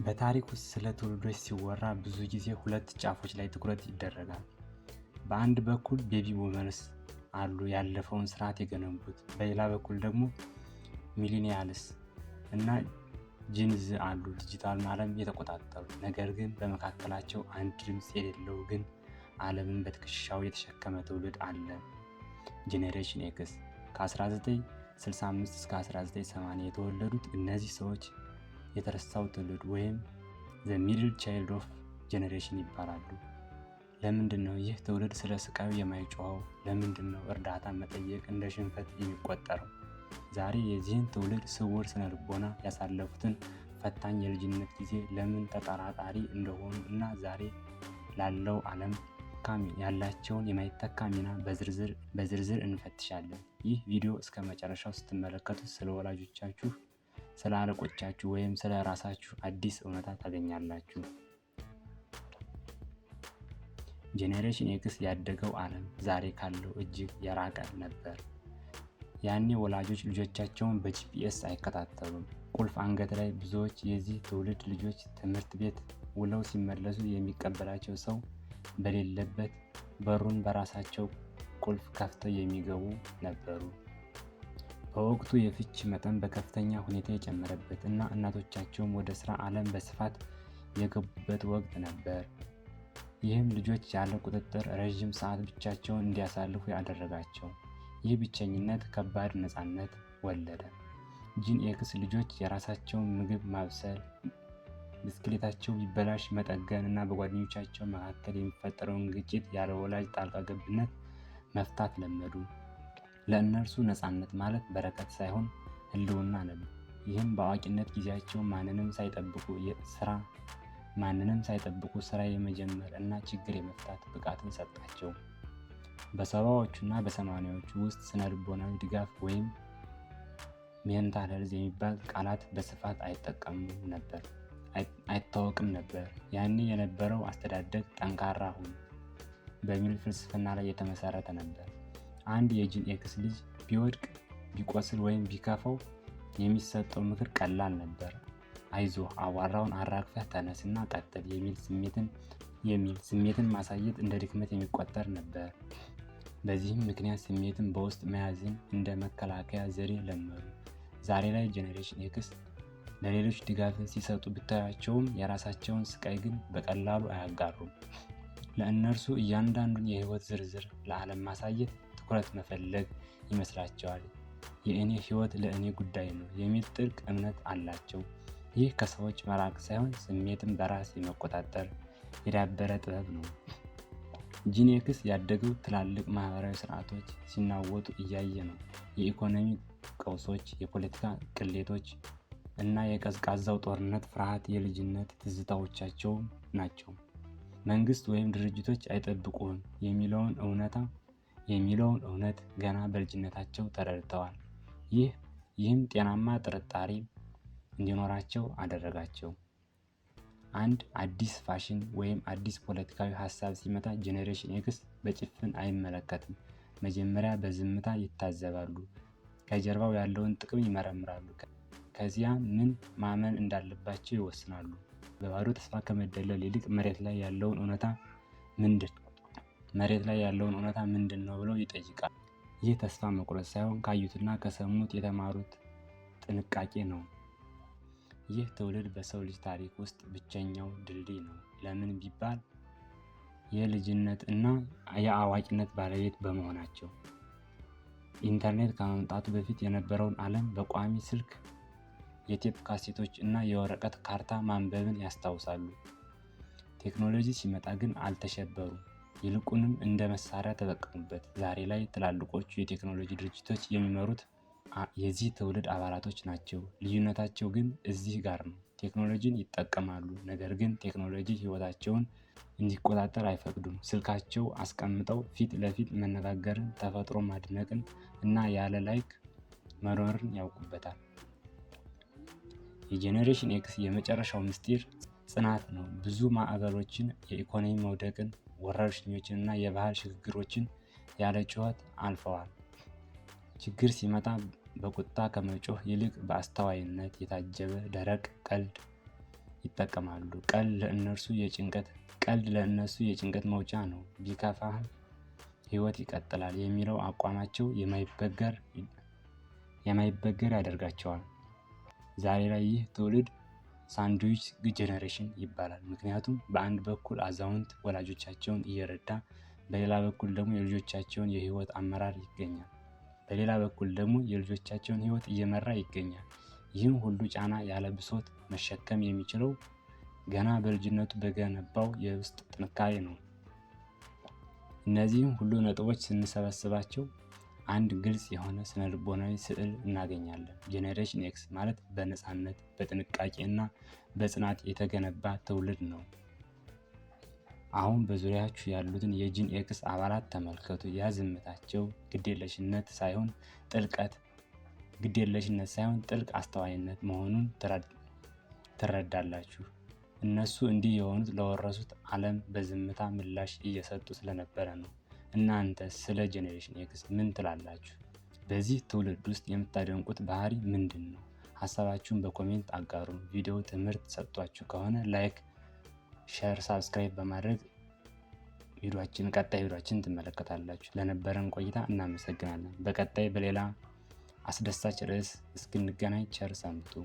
በታሪክ ውስጥ ስለ ትውልዶች ሲወራ ብዙ ጊዜ ሁለት ጫፎች ላይ ትኩረት ይደረጋል። በአንድ በኩል baby boomers አሉ፣ ያለፈውን ስርዓት የገነቡት። በሌላ በኩል ደግሞ millennials እና Gen Z አሉ፣ ዲጂታሉን ዓለም የተቆጣጠሩ። ነገር ግን በመካከላቸው አንድ ድምፅ የሌለው ግን ዓለምን በትከሻው የተሸከመ ትውልድ አለ። Generation X። ከ1965 እስከ 1980 የተወለዱት እነዚህ ሰዎች የተረሳው ትውልድ ወይም the middle child of generation ይባላሉ። ለምንድን ነው ይህ ትውልድ ስለ ስቃዩ የማይጮኸው? ለምንድን ነው እርዳታ መጠየቅ እንደ ሽንፈት የሚቆጠረው? ዛሬ የዚህን ትውልድ ስውር ስነልቦና፣ ያሳለፉትን ፈታኝ የልጅነት ጊዜ፣ ለምን ተጠራጣሪ እንደሆኑ እና ዛሬ ላለው ዓለም ያላቸውን የማይተካ ሚና በዝርዝር እንፈትሻለን። ይህ ቪዲዮ እስከ መጨረሻው ስትመለከቱት ስለ ወላጆቻችሁ፣ ስለ አለቆቻችሁ ወይም ስለ ራሳችሁ አዲስ እውነታ ታገኛላችሁ። Generation X ያደገው ዓለም ዛሬ ካለው እጅግ የራቀ ነበር። ያኔ ወላጆች ልጆቻቸውን በ GPS አይከታተሉም። ቁልፍ አንገት ላይ። ብዙዎች የዚህ ትውልድ ልጆች ትምህርት ቤት ውለው ሲመለሱ የሚቀበላቸው ሰው በሌለበት በሩን በራሳቸው ቁልፍ ከፍተው የሚገቡ ነበሩ። በወቅቱ የፍች መጠን በከፍተኛ ሁኔታ የጨመረበት እና እናቶቻቸውም ወደ ስራ ዓለም በስፋት የገቡበት ወቅት ነበር። ይህም ልጆች ያለ ቁጥጥር ረዥም ሰዓት ብቻቸውን እንዲያሳልፉ ያደረጋቸው። ይህ ብቸኝነት ከባድ ነፃነት ወለደ። Gen X ልጆች የራሳቸውን ምግብ ማብሰል፣ ብስክሌታቸው ቢበላሽ መጠገን እና በጓደኞቻቸው መካከል የሚፈጠረውን ግጭት ያለ ወላጅ ጣልቃ ገብነት መፍታት ለመዱ። ለእነርሱ ነፃነት ማለት በረከት ሳይሆን ህልውና ነበር። ይህም በአዋቂነት ጊዜያቸው ማንንም ሳይጠብቁ ስራ የመጀመር እና ችግር የመፍታት ብቃትን ሰጣቸው። በ70ዎቹ እና በ80ዎቹ ውስጥ ስነልቦናዊ ድጋፍ ወይም mental health የሚባል ቃላት በስፋት አይታወቅም ነበር። ያኔ የነበረው አስተዳደግ "ጠንካራ ሁን" በሚል ፍልስፍና ላይ የተመሰረተ ነበር። አንድ የ Gen X ልጅ ቢወድቅ፣ ቢቆስል ወይም ቢከፋው የሚሰጠው ምክር ቀላል ነበር። "አይዞህ፣ አቧራውን አራግፈህ ተነስና ቀጥል" የሚል ስሜትን ማሳየት እንደ ድክመት የሚቆጠር ነበር። በዚህም ምክንያት ስሜትን በውስጥ መያዝን እንደ መከላከያ ዘዴ ለመዱ። ዛሬ ላይ Generation X ለሌሎች ድጋፍን ሲሰጡ ብታያቸውም የራሳቸውን ስቃይ ግን በቀላሉ አያጋሩም። ለእነርሱ እያንዳንዱን የህይወት ዝርዝር ለዓለም ማሳየት ትኩረት መፈለግ ይመስላቸዋል። "የእኔ ህይወት ለእኔ ጉዳይ ነው" የሚል ጥልቅ እምነት አላቸው። ይህ ከሰዎች መራቅ ሳይሆን ስሜትን በራስ የመቆጣጠር የዳበረ ጥበብ ነው። Gen X ያደገው ትላልቅ ማህበራዊ ስርዓቶች ሲናወጡ እያየ ነው። የኢኮኖሚ ቀውሶች፣ የፖለቲካ ቅሌቶች እና የቀዝቃዛው ጦርነት ፍርሃት የልጅነት ትዝታዎቻቸው ናቸው። መንግስት ወይም ድርጅቶች አይጠብቁህም የሚለውን እውነት ገና በልጅነታቸው ተረድተዋል። ይህም ጤናማ ጥርጣሬ እንዲኖራቸው አደረጋቸው። አንድ አዲስ ፋሽን ወይም አዲስ ፖለቲካዊ ሀሳብ ሲመጣ Generation X በጭፍን አይመለከትም። መጀመሪያ በዝምታ ይታዘባሉ። ከጀርባው ያለውን ጥቅም ይመረምራሉ። ከዚያ ምን ማመን እንዳለባቸው ይወስናሉ። በባዶ ተስፋ ከመደለል ይልቅ መሬት ላይ ያለውን እውነታ ምንድን ነው ብለው ይጠይቃሉ። ይህ ተስፋ መቁረጥ ሳይሆን ካዩትና ከሰሙት የተማሩት ጥንቃቄ ነው። ይህ ትውልድ በሰው ልጅ ታሪክ ውስጥ ብቸኛው ድልድይ ነው። ለምን ቢባል የልጅነት እና የአዋቂነት ባለቤት በመሆናቸው። ኢንተርኔት ከመምጣቱ በፊት የነበረውን ዓለም በቋሚ ስልክ፣ የቴፕ ካሴቶች እና የወረቀት ካርታ ማንበብን ያስታውሳሉ። ቴክኖሎጂ ሲመጣ ግን አልተሸበሩም። ይልቁንም እንደ መሳሪያ ተጠቀሙበት። ዛሬ ላይ ትላልቆቹ የቴክኖሎጂ ድርጅቶች የሚመሩት የዚህ ትውልድ አባላቶች ናቸው። ልዩነታቸው ግን እዚህ ጋር ነው። ቴክኖሎጂን ይጠቀማሉ፣ ነገር ግን ቴክኖሎጂ ህይወታቸውን እንዲቆጣጠር አይፈቅዱም። ስልካቸው አስቀምጠው ፊት ለፊት መነጋገርን፣ ተፈጥሮ ማድነቅን እና ያለ like መኖርን ያውቁበታል። የ Generation X የመጨረሻው ምስጢር ጽናት ነው። ብዙ ማዕበሎችን፣ የኢኮኖሚ መውደቅን፣ ወረርሽኞችን እና የባህል ሽግግሮችን ያለ ጩኸት አልፈዋል። ችግር ሲመጣ በቁጣ ከመጮህ ይልቅ በአስተዋይነት የታጀበ ደረቅ ቀልድ ይጠቀማሉ። ቀልድ ለእነርሱ የጭንቀት መውጫ ነው። ቢከፋህም ሕይወት ይቀጥላል የሚለው አቋማቸው የማይበገር ያደርጋቸዋል። ዛሬ ላይ ይህ ትውልድ sandwich generation ይባላል። ምክንያቱም በአንድ በኩል አዛውንት ወላጆቻቸውን እየረዳ፣ በሌላ በኩል ደግሞ የልጆቻቸውን የህይወት አመራር ይገኛል። በሌላ በኩል ደግሞ የልጆቻቸውን ህይወት እየመራ ይገኛል። ይህም ሁሉ ጫና ያለ ብሶት መሸከም የሚችለው ገና በልጅነቱ በገነባው የውስጥ ጥንካሬ ነው። እነዚህም ሁሉ ነጥቦች ስንሰበስባቸው አንድ ግልጽ የሆነ ስነልቦናዊ ስዕል እናገኛለን። Generation X ማለት በነፃነት፣ በጥንቃቄ እና በጽናት የተገነባ ትውልድ ነው። አሁን በዙሪያችሁ ያሉትን የ Gen X አባላት ተመልከቱ። ያ ዝምታቸው ግዴለሽነት ሳይሆን ጥልቅ አስተዋይነት መሆኑን ትረዳላችሁ። እነሱ እንዲህ የሆኑት ለወረሱት ዓለም በዝምታ ምላሽ እየሰጡ ስለነበረ ነው። እናንተ ስለ Generation X ምን ትላላችሁ? በዚህ ትውልድ ውስጥ የምታደንቁት ባህሪ ምንድን ነው? ሀሳባችሁን በ comment አጋሩ። ቪዲዮ ትምህርት ሰጥቷችሁ ከሆነ like፣ share፣ subscribe በማድረግ ቀጣይ ቪዲዮችን ትመለከታላችሁ። ለነበረን ቆይታ እናመሰግናለን። በቀጣይ በሌላ አስደሳች ርዕስ እስክንገናኝ ቸር ሰንብቱ።